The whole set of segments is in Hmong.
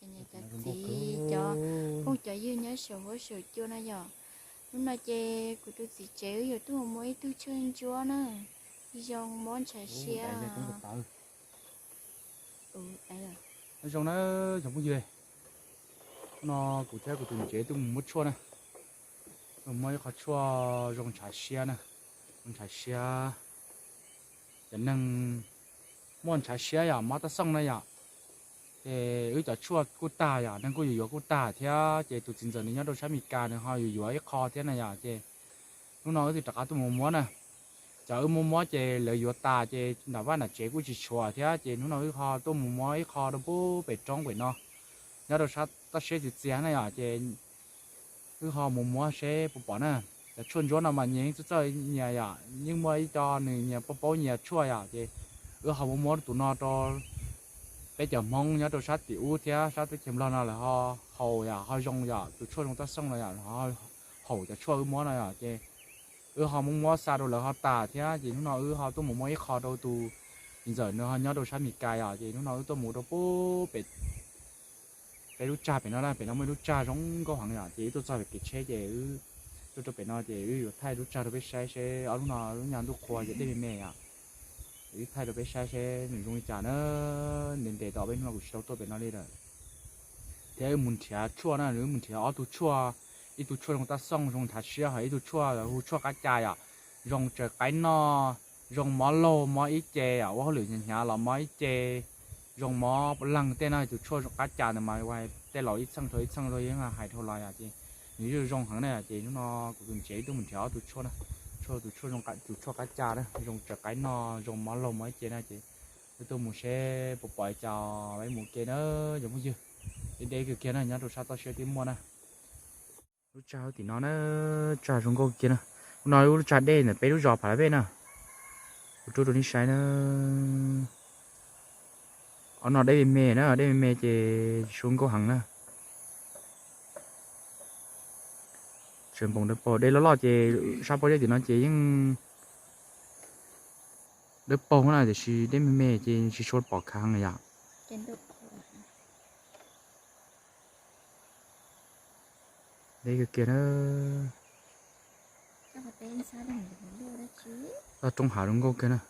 Niam cov txiv cov phooj cov ywg nyob saum huab saum cua no yom. Hnub no ces kuv tus txiv tsev wb yuav tuaj mus muab ib tug tshuaj ntsuab na, zoo mob ntshav siab. Zoo na cov phooj ywg, hnub no kuv thiab kuv tus tsev tuaj mus muab tshuaj na, tuaj muab ib qho tshuaj zoo ntshav siab na, zoo ntshav siab. Cov neeg muaj ntshav siab yom, mob tab xooj na yom, ces wb cov tshuaj kuj tag yom, neeg kuj yuav yuav kuj tag thiab, ces tus txiv ntxawm nws nyob rau sab Mes Kas nws ho yuav yuav ib qho thiab na yom, ces hnub no wb thiaj rov qab tuaj mus muab na. Cov wb muab muab ces lawv yuav tas ces nram vaj nram tsev kuj tsis tshuav thiab, ces hnub no wb ho tuaj mus muab ib qho rau pem roob pem no, nyob rau sab toj siab txias txias na yom, ces wb ho mus muab seb puas pom na. Cov tshuaj ntsuab no mas nyias yeej txawj txawj nyias yom, yeej muaj ib co nws nyias paub paub nyias tshuaj yom, ces wb ho muab muab tus no rau peb cov Hmoob nyob rau sab tim ub thiab sab teb chaws Nplog no lawv ho haus yom, ho zoo yom, tus tshuaj zoo tab xooj no yom, haum cov tshuaj wb muab no yom, ces wb ho muab muab xa rau lawv ho tas thiab, ces hnub no wb ho tuaj mus muab ib qho rau tus txiv ntxawm nws ho nyob rau sab Mes Kas yom, ces hnub no wb tuaj mus rau pem peb lub tsag pem no, pem no muaj ib lub tsag zoo nkauj heev yom, ces wb tuaj txog pem kev tsheb ces wb tuaj rau pem no ces wb yuav thaij lub tsag rau peb saib seb ob lub no lub nyuag ntuj qhua ces dej me me yom. Wb thaij rau peb saib seb nws zoo li cas na, ntev ntev tau peb hnub no kuv tsis tau tuaj pem no li lawm. Thiab wb mus nrhiav tshuaj na, wb mus nrhiav ob tug tshuaj, ib tug tshuaj zoo tab xooj zoo ntshav siab, ho ib tug tshuaj hu tshuaj qab ca yom, zoo tsaws qaib noj, zoo mob laug mob ib ce yom, ua hauj lwm hnyav hnyav los mob ib ce, zoo mob leeg tej no. Tus tshuaj qab ca ntawd mas ua tej laus ib txheej dhau ib txheej dhau yeej hais dhau los yom, ces nws yeej zoo heev na, ces hnub no kuv tus tsev wb tuaj mus nrhiav ob tug tshuaj na, tshuaj tus tshuaj zoo tus tshuaj qab ca na, zoo tsaws qaib noj, zoo mob laug mob ib ce na, ces wb tuaj mus seb puas pom li cas peb mus ua ke na cov phooj ywg. Deb deb kawg kiag na, nyob rau sab toj siab twb muaj na. Lub tsag tim no na, tsag zoo nkauj kiag na. Hnub no lub tsag dej ntawm peb lub zos Phav Laj Vej na. Kuv rub rau nej saib na. Ob no dej me me na, dej me me ces zoo nkauj heev na. Tseem npoos dawb paug, dej loj loj ces sab pob zeb tim no ces yeej dawb paug na, tiam sis dej me me ces tsis tshua pom khav heev yom. Deb kawg kiag na. Toj roob hav zoo nkauj kiag na.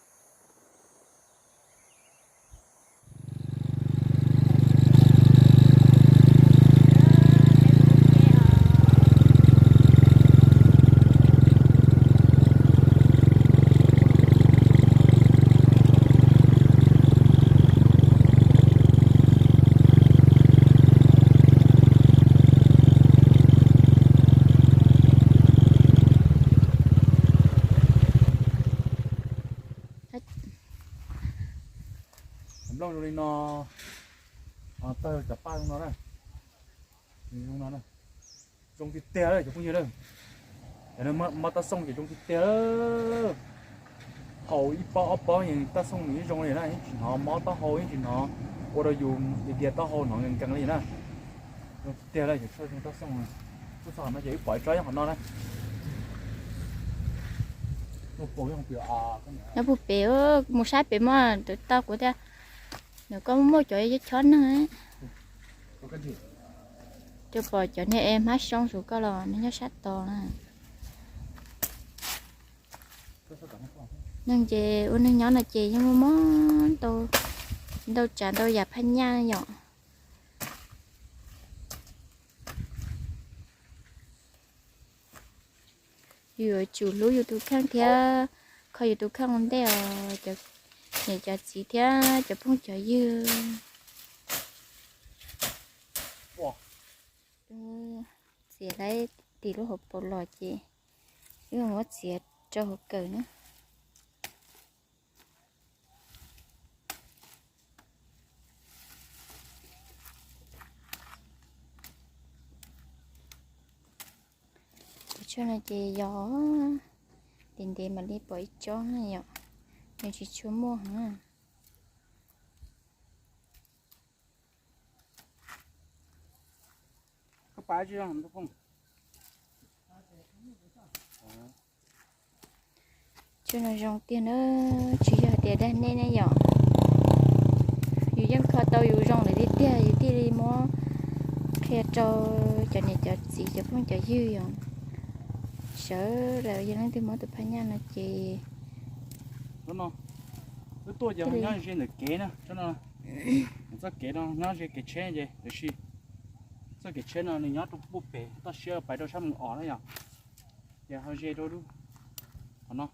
Nplooj zoo li no, tawg cov paj zoo no na, zoo no na, zoo tiag tiag lawm cov phooj ywg na. Cov mob taub xooj ces zoo tiag tiag. Haus ib pob ob pob yeej taub xooj nws yeej zoo li na, yeej tsis hnov mob taub hau, yeej tsis hnov ua rau yus dias taub hau hnov nkees nkees li na. Zoo tiag tiag lawm cov tshuaj zoo taub xooj. Tuaj txog qhov no ces wb pom ib tsob nyob qhov no na. Nyob puag pem, mus saib pem mas tau kuv tias, nws koj muaj cov chob neeg. Cov pom cov niag es hmab soo saum koj los nws nyob sab tod na. Neeg ces ua neeg nyob no ces yeej muaj mob ntau tsav ntau yam phaj nyaj yom. Yus yuav tsum hlub yus tus kheej thiab kho yus tus kheej ua ntej os cov niam cov txiv thiab cov phooj cov ywg. Txiav lawm tim lub hauv paus los ces wb muab txiav rau hauv kawm na. Cov tshuaj no ces yog ntev ntev mam li pom ib tsob na yom, nws tsis tshua muaj heev. Tshuaj no zoo tiag na, tsis yog tias dag nej ne yom. Yus yeej kho tau yus zoo lawm tiag tiag yus thiaj li muab Qhia rau cov niam cov txiv cov phooj cov ywg yom, sawv daws yog leej twg muab tus phaj nyaj no ces no, wb tuaj ces ho nyob ze ntawm kev na, tsob no, txoj kev no nyob ze kev tsheb ces tiam sis txoj kev tsheb no nws nyob rau puag pem toj siab pais rau sab moos os na yom, ces ho ze rau lub qhov no,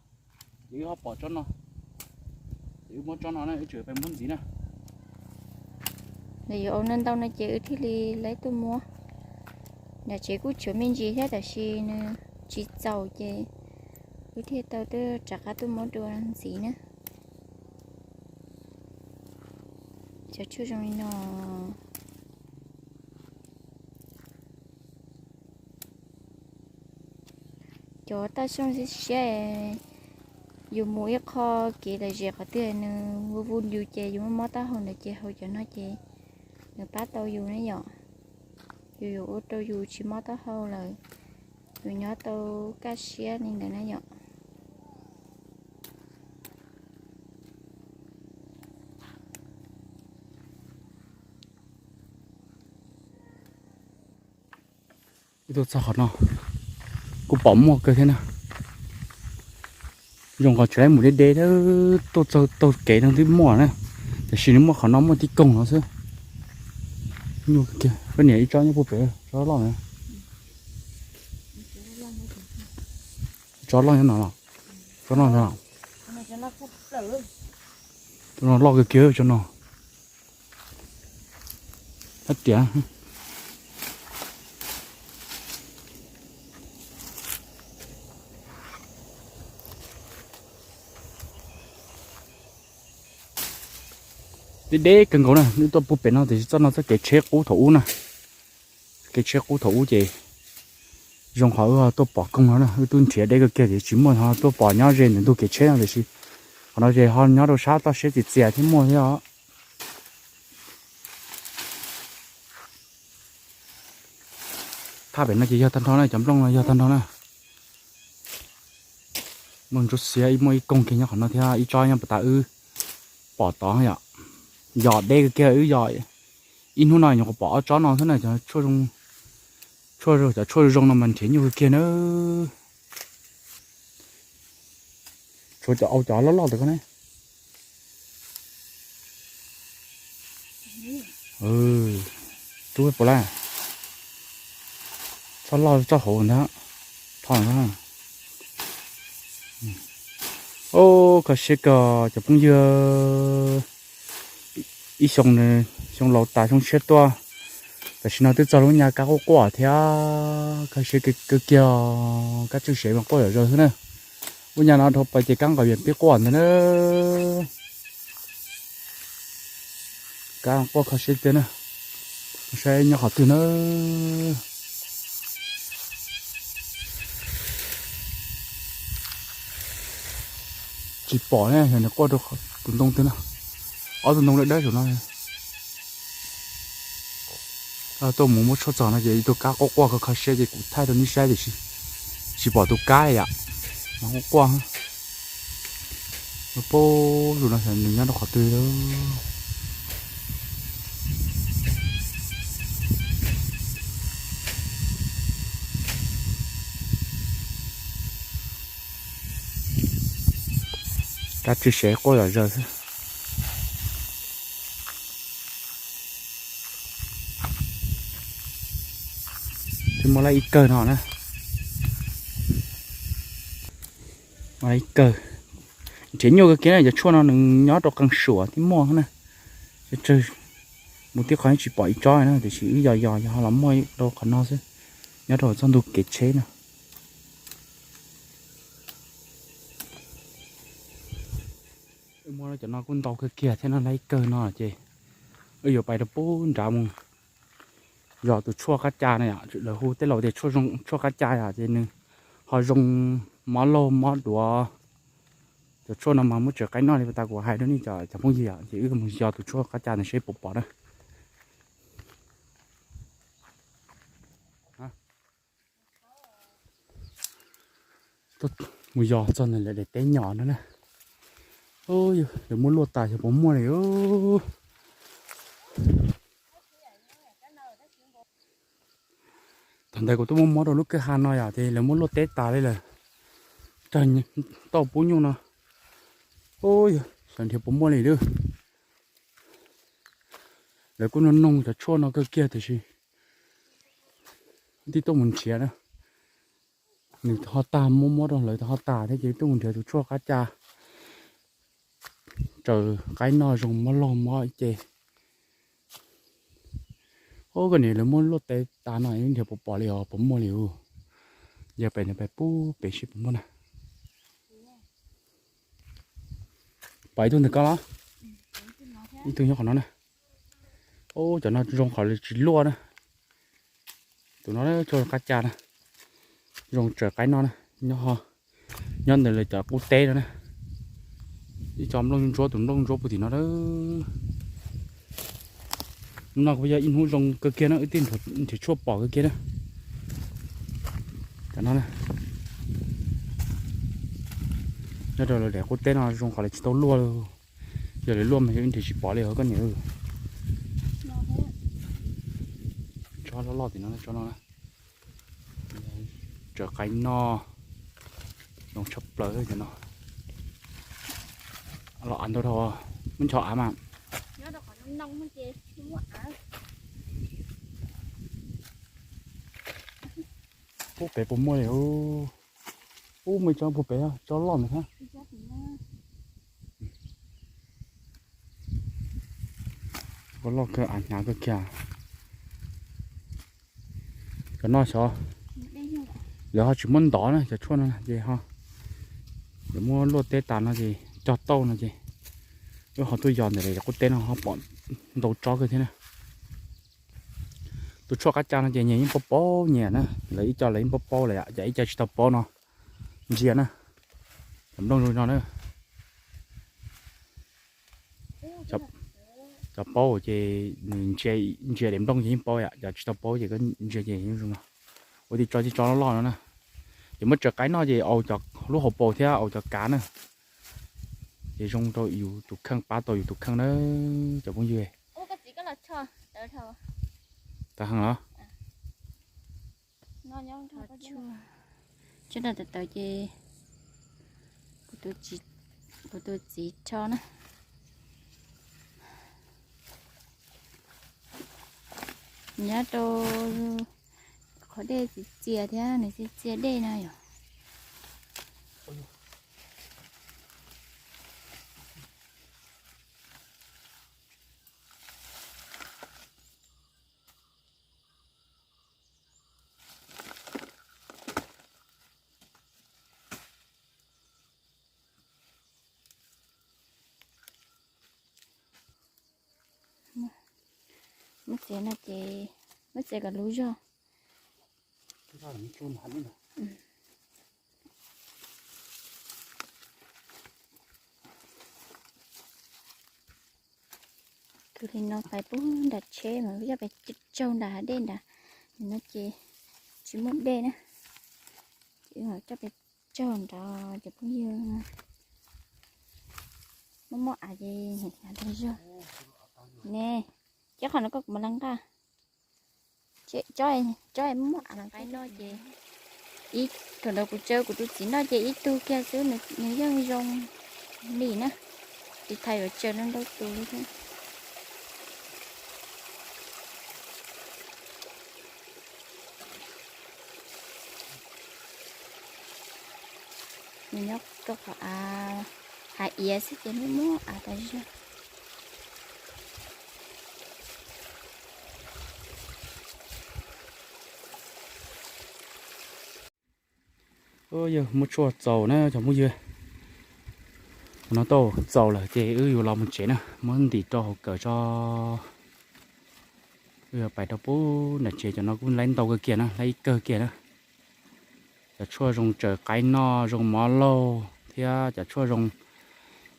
ces wb ho pom tsob no, ces wb muab tsob no na, wb tseem pais muab ntxiv na. Nws yuav ua ntau ntau no ces wb thiaj li laib tuaj muab. Nram tsev kuj tshuav me ntsis thiab tab sis nws tsis txaus ces wb thiaj tau tuaj rov qab tuaj muab dua ntxiv na. Cov tshuaj zoo li no. Cov taj xyooj siab siab, yus mus ib qho kev lom zem qhov twg nws vus vus yus ces yus muaj mob taub hau ntawd ces haus cov no ces nws pab tau yus na yom. Yus yuav ua rau yus tsis mob taub hau lawm, yus nyob tau kaj siab li ntawd na yom. Wb tuaj txog qhov no kuj pom muaj kawg thiab na. Zoo qhov tseem mus deb deb tuaj txog taug kev no twb muaj na, tiam sis nws muaj qhov no muaj tib koog no xwb. Nyuaj kawg kiag, peb niam ib tsob nyob puag pem, tsob loj na. Tsob loj nyob no los, tsob no, tsob no loj kawg kiag tsob no. Hab tias deb deb kawg nkaus na, wb tuaj puag pem no tiam sis txoj no txoj kev tsheb qub thaum ub na, kev tsheb qub thaum ub ces zoo qhov wb tuaj pom koog no na, wb twb nrhiav deb kawg kiag tiam sis tsis muaj, ho tuaj pom nyob ze ntawm ntug kev tsheb no tiam sis qhov no ces ho nyob rau sab toj siab txias txias thiab muaj thiab os. Thaj pem no ces yog tag nrho na, cov nplooj no yog tag nrho na. Muaj ntsuab xiab, muaj ib koog kiag nyob qhov no thiab ib tsob nyob puag ta wb pom tod yom. Yos deb kawg kiag, wb yos ib hnub no nyuam qhuav pom ob tsob no xwb na, cov tshuaj zoo, cov tshuaj zoo no mas nrhiav nyuaj kawg kiag na. Tshuav cov au cov loj loj ntawd ko ne. Rub puas laj, txhob loj txoj hauv ntag, tho ntag. Au, kho siab kawg cov phooj ywg, ib xyoo, xyoo laus tas xyoo tshiab tuaj, tam sim no twb txog lub nyab kab quaj quaj thiab, kho siab kawg kiag, kab tswj sev mas quaj zom zaws xwb na. Lub nyab no dhau plaws ces kab nqaum yeej pib quaj ntag na. Kab quaj kho siab tiag na. Saib nyob qhov twg na. Tsis pom ne, yog nws quaj rau tus ntoo twg na. Ob tug ntoo dawb dawb saum no. Tuaj mus muab tshuaj txog no ces ib tug kab quaj quaj kho kho siab ces kuv thaij rau nej saib tiam sis tsis pom tus kab yom. Mas quaj quaj. Pab zus no xyov nws nyob rau qhov twg lawm. Kab tswj sev quaj zom zaws xwb. Twb muaj lawm ib kawg no na. Muaj lawm ib kawg. Nrhiav nyuaj kawg kiag na, cov tshuaj no nws nyob rau qee suam thiab muaj na. Mus tib qho tsis pom ib tsob na, tiam sis wb yos yos yog ho los muaj rau qhov no xwb, nyob rau txoj ntug kev tsheb no. Muaj cov no kuj ntau kawg kiag thiab no, lawm ib kawg no ces wb yuav pais rau pub nrad mus yos tus tshuaj qab ca na yom. Lawv hu tej laus tias tshuaj qab ca yom, ces nws ho zoo mob laug mob duav. Cov tshuaj no mas muab tsev qaib noj li tas kuv hais rau nej cov phooj ywg yom, ces wb mus yos tus tshuaj qab ca ntawd seb puas pom na. Mus yos txog ntawm lawv daim teb nyom no na. Lawv muab luaj tas xyov puas muaj li. Ntawd kuv twb muab mob rau lub kwj ha no yom, ces lawv muab luaj teb tas li lawm. Tag tauj pub nyuj no. Ub, yog xyov nrhiav puas muaj li lawm. Lawv kuj noog noog cov tshuaj no kawg kiag tiam sis tib tuaj mus nrhiav na. Nws ho tag, muab mob rau lawv ho tas thiab ces tuaj mus nrhiav tus tshuaj qab ca tsaws qaib noj zoo mob laug mob ib ce. Ub, koj niam, lawv muab luaj teb tas no nrhiav puas pom li os, puas muaj li os. Yog pem no pem pub pem seb puas muaj na. Pom ib tug ntawm ko los? Ib tug nyob qhov no na. Ub, cov no zoo qhov li tsis luaj na. Tus no tshuaj qab ca na, zoo tsaws qaib noj na. Nyob, nyob ntawm lawv cov qub teb no na. Ib co nplooj ntsuab, tus nplooj ntsuab puag tim no na. Hnub no kuj yog ib hnub zoo kawg kiag na, wb twb nrhiav tshuaj pom kawg kiag na. Cov no na, nyob rau lawv daim qub teb no zoo qhov li tsis tau luaj. Yog lawv luaj mas yog wb nrhiav tsis pom li os koj niam. Tsob loj loj tim no, tsob no na. Tsaws qaib noj zoo tshaj plaws cov no. Los av ntau dhau, muab ncho av mas. Puag pem puas muaj li. Ub, muaj ib tsob puag pem, tsob loj ntawd thiab. Tsob loj kawg, av hnyav kawg kiag. Cov no xyov lawv ho tsis muab ntov na, cov tshuaj no ces ho lawv muab luaj teb tas no ces cog tauj no ces wb ho tuaj yos ntawm lawv qub teb no ho pom ntau tsob kawg thiab na. Tus tshuaj qab ca no ces nyias yeej paub paub nyias na, lawv ib co lawv yeej paub paub lawm, yam ib co tsis tau paub no ntsia na. Cov nplooj zoo no na. Cov paub ces nws ntsia daim nplooj ces yeej paub yom, cov tsis tau paub ces koj ntsia ces yeej zoo no. Ua tib tsob tib tsob loj loj no na. Ces muab tsaws qaib noj ces aus cov lub hauv paus thiab aus cov kav na. Ces zoo rau yus tus kheej, pab tau yus tus kheej na cov phooj ywg. Tawv heev los? Tsob no tawv tawv ces kuv tus txiv rho na. Nyob rau qhov dej txias txias thiab nws txias txias dej no yom. Muab txiav no ces muab txiav kom luv zog. Kwv li no pais puag nram tsheb mas coj pais tsaug nram hav dej nrad, no ces tsis muaj dej na, ces coj pais tsaug nrad ces phooj ywg muaj muaj av ces hnyav hnyav tas zog ne. Ces qhov no koj kuv mam li nqa. Tsob, tsob muaj muaj av no ces ib thaum ntawd kuv tsaws kuv tus txiv noj ces ib tug kiag xwb, nws yeej zoo li na, tsis tas yuav tsaws ntau tus li thiab. Nws nyob rau qhov av, av iav xwb ces muaj muaj av tas zog. Yog muab tshuaj txaus na cov phooj ywg. Qhov no tau txaus lawm ces wb yuav los mus tsev na, muab ntim rau hauv kawm tso. Wb yuav pais rau puag nram tsev, cov no kuj laib ntau kawg kiag na, laib kawg kiag na. Cov tshuaj zoo tsaws qaib noj, zoo mov laug thiab cov tshuaj zoo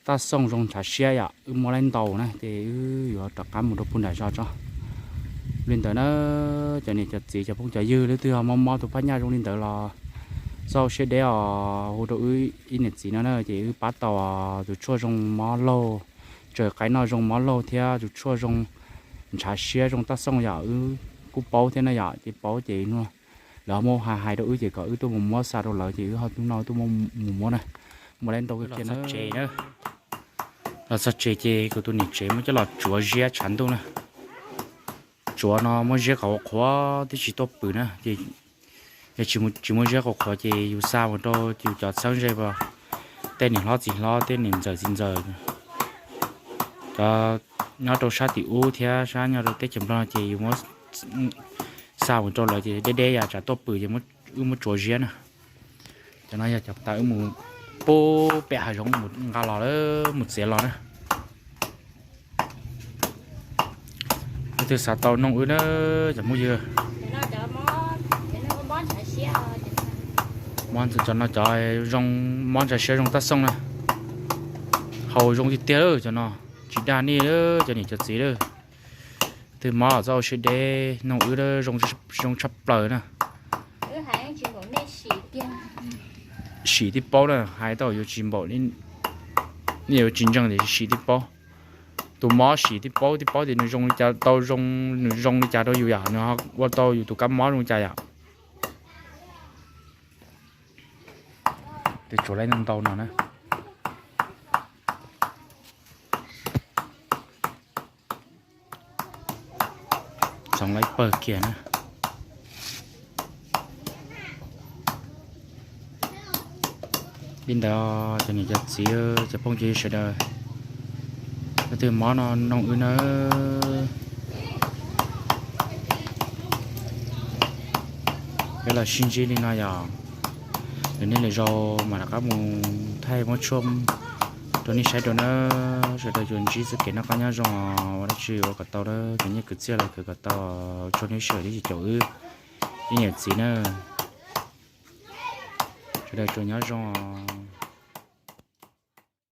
taj xooj zoo ntshav siab yom, wb muab laib ntau na ces wb yuav rov qab mus rau puag nram zos tso. Li ntawd na, cov niam cov txiv cov phooj cov ywg, leej twg mob mob tus phaj nyaj zoo li ntawd los txhob siab deb os, hu rau wb ib niam txiv no na ces wb pab tau tus tshuaj zoo mov laug, tsaws qaib noj zoo mov laug thiab tus tshuaj zoo ntshav siab zoo taj xooj yom, wb kuj paub thiab na yom, ces paub ces no Lawv muab hais hais rau wb ces kom wb tuaj mus muab xa rau lawv ces wb ho tuaj no tuaj mus muab na. Muaj lawv ntau kawg kiag na. Los txog tsev ces kuv tus niam tsev muab coj los tsuav ziab tshav ntuj na. Tsuav no muab ziab kom qhuav qhuav twb tsis tuaj pwm na ces yog tsis muab ziab qhuav qhuav ces yus xa mus rau yus cov txheeb ze as, tej niam hlob txiv hlob tej niam ntxawm txiv ntxawm, cov nyob rau sab tim ub thiab sab nyob rau teb chaws Nplog no ces yus muab xa mus rau lawv ces deb deb yam tsam tuaj pwm ces wb muab tsuav ziab na. Cov no yog cov tas wb mus pub pem hav zoov mus nqa los lawm mus txiav los na. Leej twg xav tau noog wb na cov phooj ywg. Cov no cov zoo mob ntsha siab zoo tab xooj na. Haus zoo tiag tiag lawm cov no, tsis dag nej cov niam cov txiv lawm. Twg mob txhob ua siab deb, noog wb zoo tshaj plaws na. Sim tib paub na, hais tau yuav tsis npaum, nej yuav tsis ntseeg tiam sis sim tib paub. Tus mob sim tib paub, tib paub tias nws zoo li cas, tau zoo, nws zoo li cas rau yus yom, nws ua tau yus tus kab mob zoo li cas yom. Twb tsuav lawm ntau no na. Txhoov lawm pawg kiag na. Li ntawd cov niam cov txiv cov phooj ywg sawv daws, leej twg mob no noog wb nawb. Peb los sib ntsib li no yom, lwm hnub lwm zaus mam rov qab mus thaij muab tshuaj rau nej saib dua na. Sawv daws tsuas ntsib txoj kev noj qab nyob zoo, ua dab tsi ua kom tau na, khwv nyiaj khwv txiaj los khwv kom tau, ua tsaug nej sawv daws ib txwm caum wb, ib niam txiv na. Sawv daws tsuas nyob zoo os.